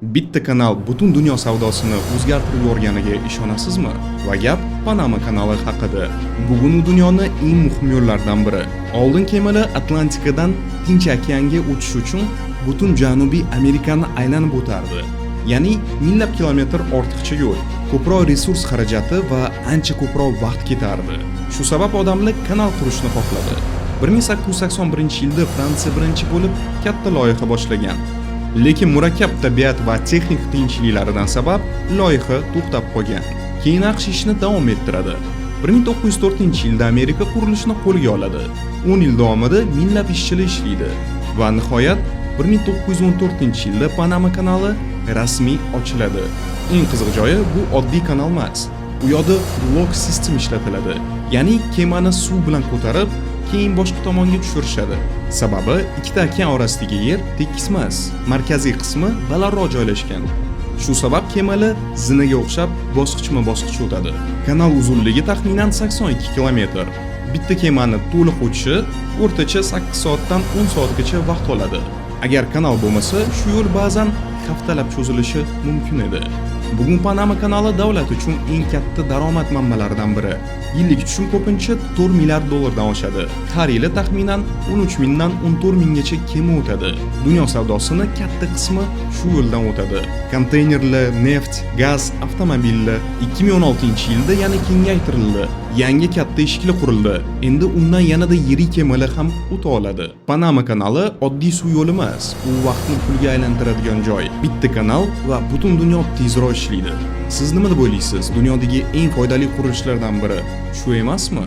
Bitta kanal butun dunyo savdosini o'zgartirib yuborganiga ishonasizmi? Va gap Panama kanali haqida. Bugun u dunyoni eng muhim yo'llaridan biri. Oldin kemalar Atlantikadan Tinch okeanga o'tish uchun butun Janubiy Amerikani aylanib o'tardi. Ya'ni minglab kilometr ortiqcha yo'l, ko'proq resurs xarajati va ancha ko'proq vaqt ketardi. Shu sabab odamlar kanal qurishni xohladi. 1881-yilda Fransiya birinchi bo'lib katta loyiha boshlagan. Lekin murakkab tabiat va texnik qiyinchiliklaridan sabab loyiha to'xtab qolgan. Keyin AQSh ishni davom ettiradi. 1904-yilda Amerika qurilishni qo'lga oladi. 10 yil davomida minglab ishchilar ishlaydi va nihoyat 1914-yilda Panama kanali rasmiy ochiladi. Eng qiziq joyi, bu oddiy kanal emas. U yoqda lock system ishlatiladi. Ya'ni kemani suv bilan ko'tarib, keyin boshqa tomonga tushirishadi. Sababi, ikkita okean orasidagi yer tekis emas. Markaziy qismi balandroq joylashgan. Shu sabab kemalar zinaga o'xshab bosqichma-bosqich o'tadi. Kanal uzunligi taxminan 82 kilometr. Bitta kemani to'liq o'tishi o'rtacha 8 soatdan 10 soatgacha vaqt oladi. Agar kanal bo'lmasa, shu yo'l ba'zan haftalab cho'zilishi mumkin edi. Bugun Panama kanali davlat uchun eng katta daromad manbalaridan biri. Yillik tushum ko'pincha 4 milliard dollardan oshadi. Har yili taxminan 13 mingdan 14 minggacha kema o'tadi. Dunyo savdosini katta qismi shu yo'ldan o'tadi. Konteynerlar, neft, gaz, avtomobillar. 2016-yilda yana kengaytirildi. Yangi katta eshiklar qurildi. Endi undan yanada yirik kemalar ham o'ta oladi. Panama kanali oddiy suv yo'li emas, u vaqtni pulga aylantiradigan joy. Bitta kanal va butun dunyo tezroq ishlaydi. Siz nima deb o'ylaysiz? Dunyodagi eng foydali qurilishlardan biri shu emasmi?